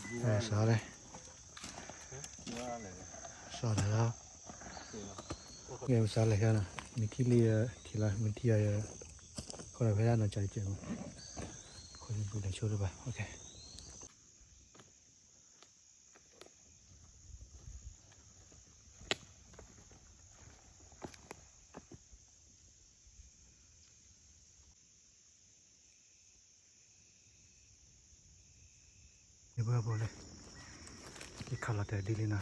စးလဲၣ်, စးလဲၣ်လီၤ, ကဲ ပစးလဲၣ်ခဲနီၤ, မ့ၢ်ထံၣ်လံယထံၣ်လီၤ, မ့ၢ်ထံၣ်ယၤယ, ဃိဒီးဖဲဒၣ်နီၤ ကၠးတကဲးမး, ဃိဒီးဘုးလဲၤဆိတဘၣ်, ယပှၤဖိလဲၣ်, ယခးလီၤတဲာ်ဒ်လံနီၤ,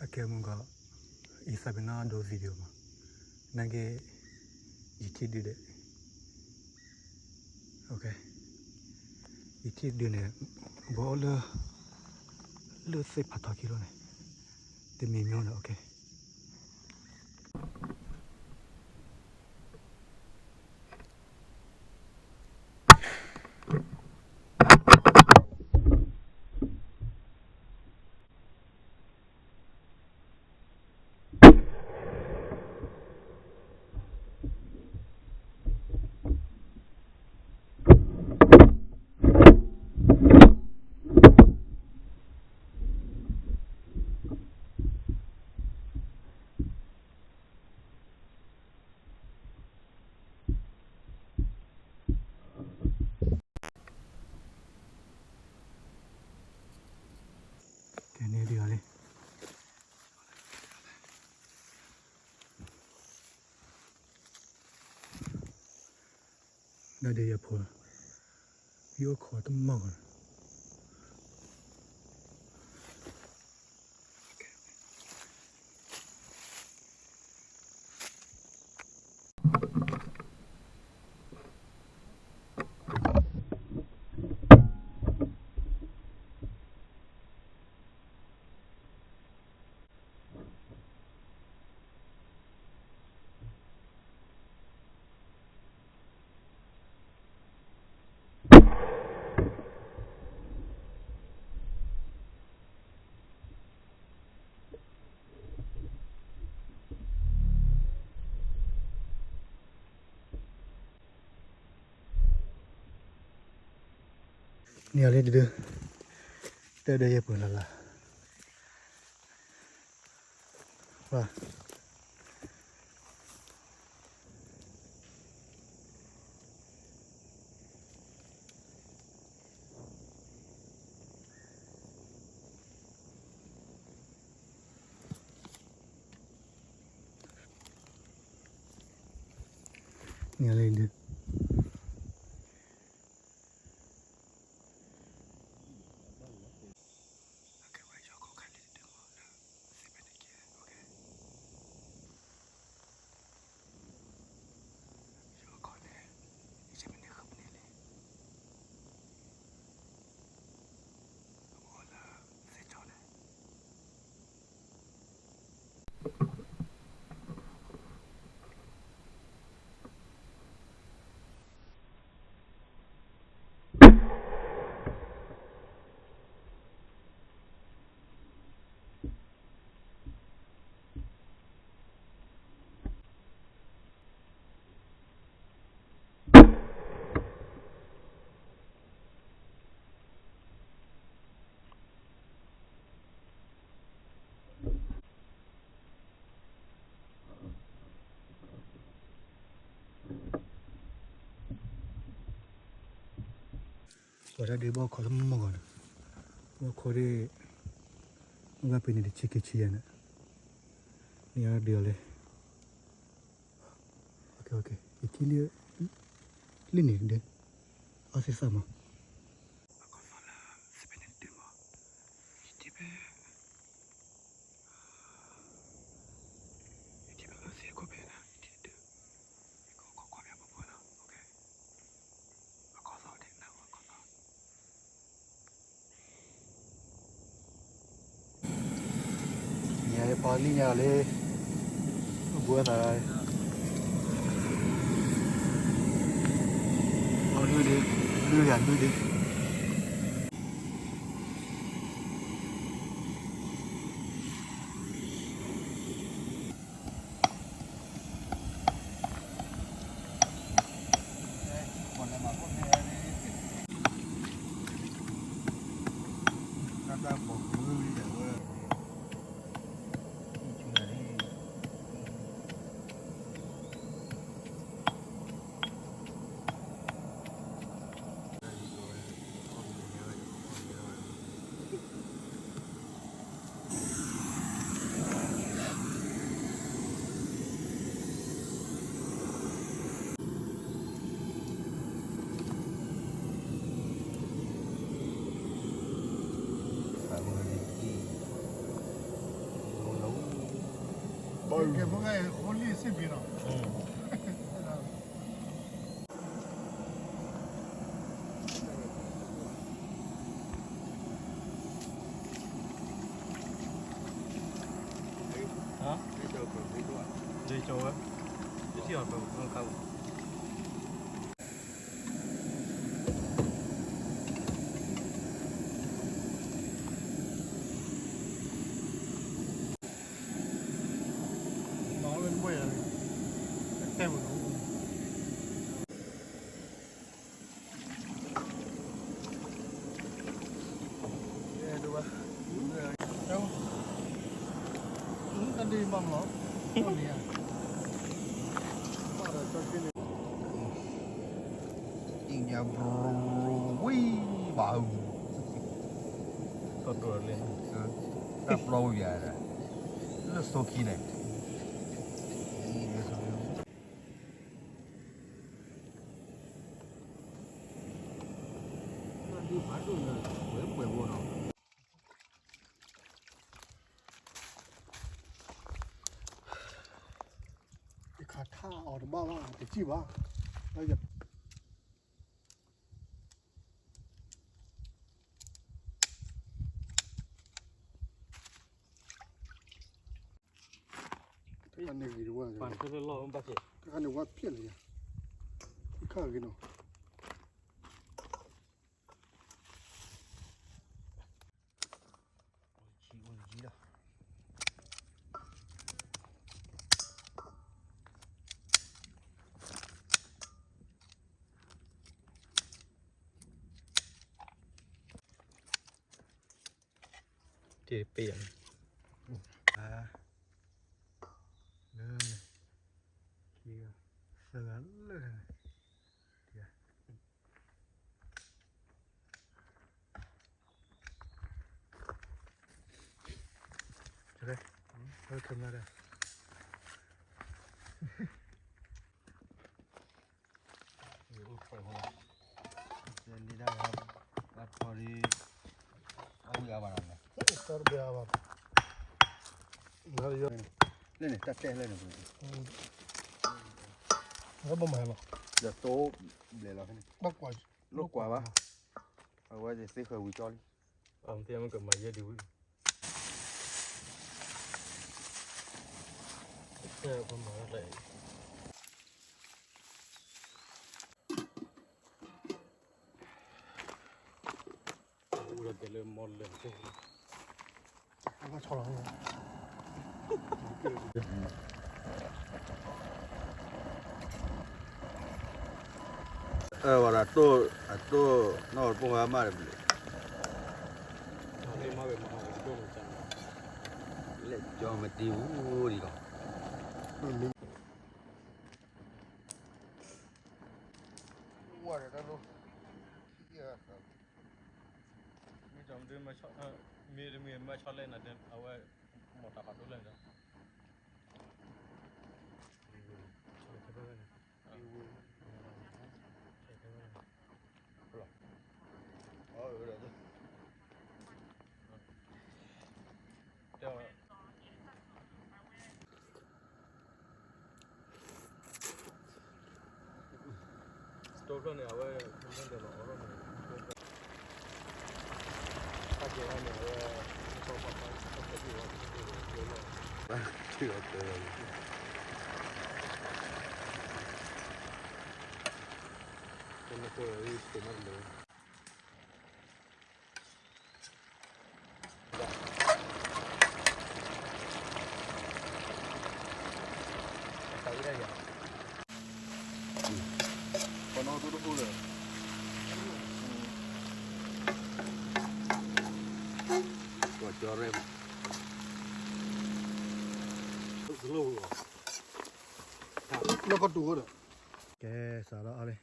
အကဲမုၢ်ဂီၤ, ယသးပ့ၤနီၣ်ဒိ video မး, နာ်က့, ယထံၣ်ဒုးဒဲး, ယထံၣ်ဒုးန့ၣ်, ဘီအိၣ်လၢ, လၢသ့ၣ်ဖးထီခံလိၤန့ၣ်, တမံၤမံၤန့ၣ်, ကဲန့ၣ်ဒ်အီၤလံ, ဒၣ်ဒ်ယဖိလီၤ, ယအိၣ်ခိးတမီၢ်ဂီၤလီၤ. န့ၣ်အီၤလံတဒု, တၢ်ဒၢယဲၢ်ပှဲၤလၢ်လၢ်, န့ၣ်အီၤလံဒု. ပှၤတၢ်ဒုးဘီၣ်ခိးတမီၢ်ဂီၤန့ၣ်, ဘီၣ်ခိးဒ်, မ့ၢ်ဘၣ်ပ့ၤန့ၣ်တဆံခံဆံယဲၢ်န့ၣ်, န့ၣ်အီၤဒုးအီၤလံ. ယထံၣ်လံ, လံန့ၣ်ဒုး, အီၣ်သ့ၣ်သၣ်မး, အခီၣ်သီလၢ, စပဲန့ၣ်တဒုမး, ယထံၣ်ဖဲ ယထံၣ်ဘၣ်အသ့အခိၣ်ဖဲန့ၣ်, ယထံၣ်ဒုး, ယကအိၣ်ခိးကွၢ်ဖဲအပူၤပူၤနီၤ, အခီၣ်သီဒ်န့ၣ်အခီၣ်သီ, ယပှၤလံၣ်ညါလံ, ဘှီသး, အီၣ်နွံဒု, နွံဂၤနွံဒု. ပှၤလၢမၤခိၣ်ဖဲန့ၣ်, ကဲ ဖိၣ်ဃဲ ဟိလံစ့ၢ်ကီးနီၤ. ဟါ ဒ်ကၠီဝဲ ဒ်ထံၣ်အီၤပှၤခါ မၤဝဲတဘိယၤလံ တဲဝဲလီၤ. တၢ်ဒ့မၤမလီၤ မ့ၢ်ဧါ ပၢ်ဒီးကၠီက့န့ၣ် အံၤညါဘြူဝံၤဘၣ်အူ တၢ်ပျီဝဲယၤ လၢစိခံန့ၣ် ယခးထါအီၤတဘၣ်ဘၣ် တစံၣ်ဘၣ် လၢယ တခါန့ၣ်ဂ့ၤတဝဲ ပှၤတလၢလီၢ်ဘၣ်က့ၤ တခါန့ၣ်ဝဲဖျက်လီၤယၤ တခါဂ့ၤနီၤ ဆံအိၣ်လီၤ တ့ၢ်ပ့ၢ်ယၤ လၢ ခံဂၤ သၢဂၤလၢ တ လၢထမၢဒီး ယအိၣ်ထွဲဖိလီၤ ယန့ၢ်ဒၣ်ဝဲ ဘၣ်ထီဒ် အဝံၤအါဘၣ်နီၤ တၢ်တဘျါဘၣ် လၢန့ၣ် တၢ်တဲလၢန့ၣ် လၢဘၣ်မၤလီၤ ဒီးတိဘျဲးလီၤဖဲန့ၣ် ဘၣ်ကွၢ် လိၣ်ကွၢ်ဘၣ် အဝဲသ့ၣ်ဃၢၤဝံၤကၠီလံ အမ့ၢ်ကမၤယဲဒ်ဝံၤ တဲပမၤလၢ အဝဲဒၣ်တိၢ် အတိၢ်နီၢ်ပိၢ်ဝဲမးတဘျုး လဲၤကၠီမတံၤဝူဒံးလီၤ ဝါဒီးတၢ်လိၣ် မ့ၢ်ကီၤမဒု မ့ၢ်တမ့ၢ်မၤဆီလဲၣ်နၤ အဝဲ မီၢ်တၢ်ဖးဒိၣ်လဲၣ်ဒီး တိၢ်ဖျၢၣ်န့ၣ် အဝဲ မ့ၢ်ဒီးလီၤအီၣ်ထီၣ်န့ၣ် တၢ်ကဲဝဲန့ၣ် အဝဲ မ့ၢ်ကီၢ်ပှၤဖး တၢ်ကဲဝဲန့ၣ် ကဲလီၤ ဘၣ်က့ၤအီၤတဲဝဲန့ၣ် တနကိးအံၤ တနကိးလၢ ပနီၣ်တူၢ်တအိၣ်လၢၤ အ ရဲ လၢကတူၢ်ဒီး ကဲ စးထီၣ်အါလံ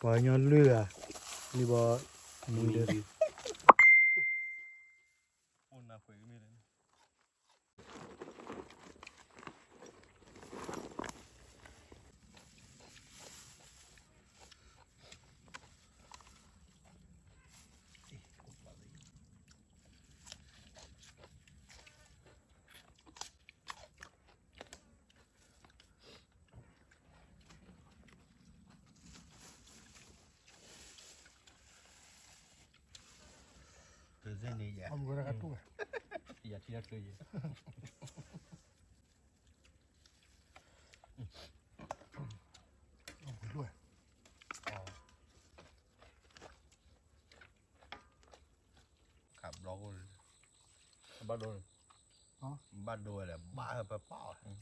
ပှၤကညီလွံၢ်ဂၤ လံဘီ မူဒဲ အိၣ်နၢ်ခွဲးကမ့ၢ်လဲၣ် တစဲန့ၣ်ယၤ ယၤထံၣ်တၢ်ချၢယဲ ခးဘျီဃိ ဘၣ်ဒိ ဘၣ်ဒိဝဲလဲၣ် ဘၣ်ဟဲပပီၢ်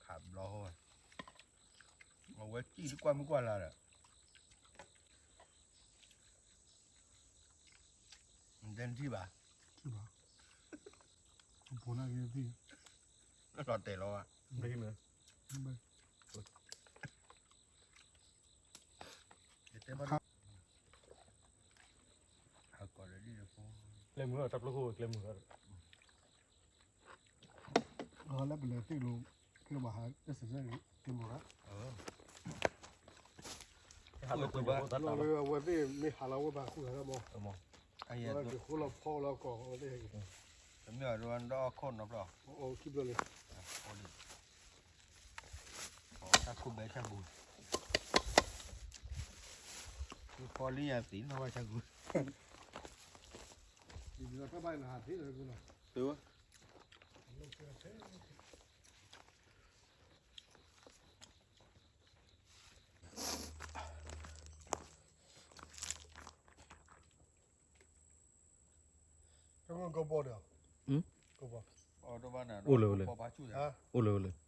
ခးဘျီဃိ အဝဲစံၣ်တကွၢ်မုၢ်ကွၢ်လၢ်ဒီး နတဲနထံၣ်ဘၣ် ထံၣ်ဘၣ် အပူၤနာ်က့သံၣ် လီၤတဲာ်လီၤဘၣ် ဘၣ် တဲဘၣ် ကျဲမုၢ်တၢ်ပျိခိၣ်ကျဲမုၢ် လၢပလဲၤတ့ၢ်လိာ် ကဲဘၣ်ဟး အစစဲက့ၤမုၢ်ရၣ် ဟးလၢပှဲၤဖိသၣ်တၢ်လီၤ အဝဲသ့ၣ်မ့ၢ်ဟးလီၤဝဲဘၣ်ဃုဂၤလၢမီၢ် က့ၤဃိလီၤဖီလီၤကီၢ်အဝဲသ့ၣ် တမ့ၢ်အဒိဒီးခိၣ်နီတဘျီ အိၣ်လံ တၢ်ခိၣ်ဘဲဆၣ်ပူၤ ဖီလံယၤသ့ၣ်နီၣ်ဘၣ်ဆၣ်ပူၤ တဘၣ်နဟးသ့လီၤ တ ကဘီဒီး ကဘီ အိၣ်လၢအိၣ်လၢ အိၣ်လၢ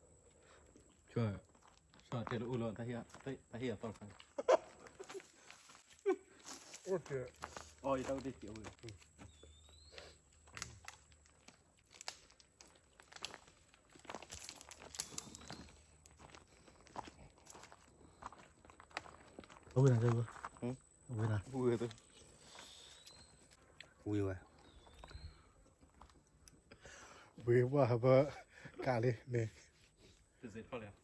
အိၣ်လၢ မ့ၢ် ဆၣ်တဲလၢအိၣ်လၢ တၢ်ဟ့ၣ်အသီတခါ အိၣ်တ့ၢ် အီ ယတၢ်အိၣ်တ့ၢ်စဲးအိၣ် အဝဲနၤ အဝဲနၤ ဝံၤဝဲ ဝံၤဝဲဟဘၢကးလံန့ၣ် တစဲးထီၣ်လဲၣ်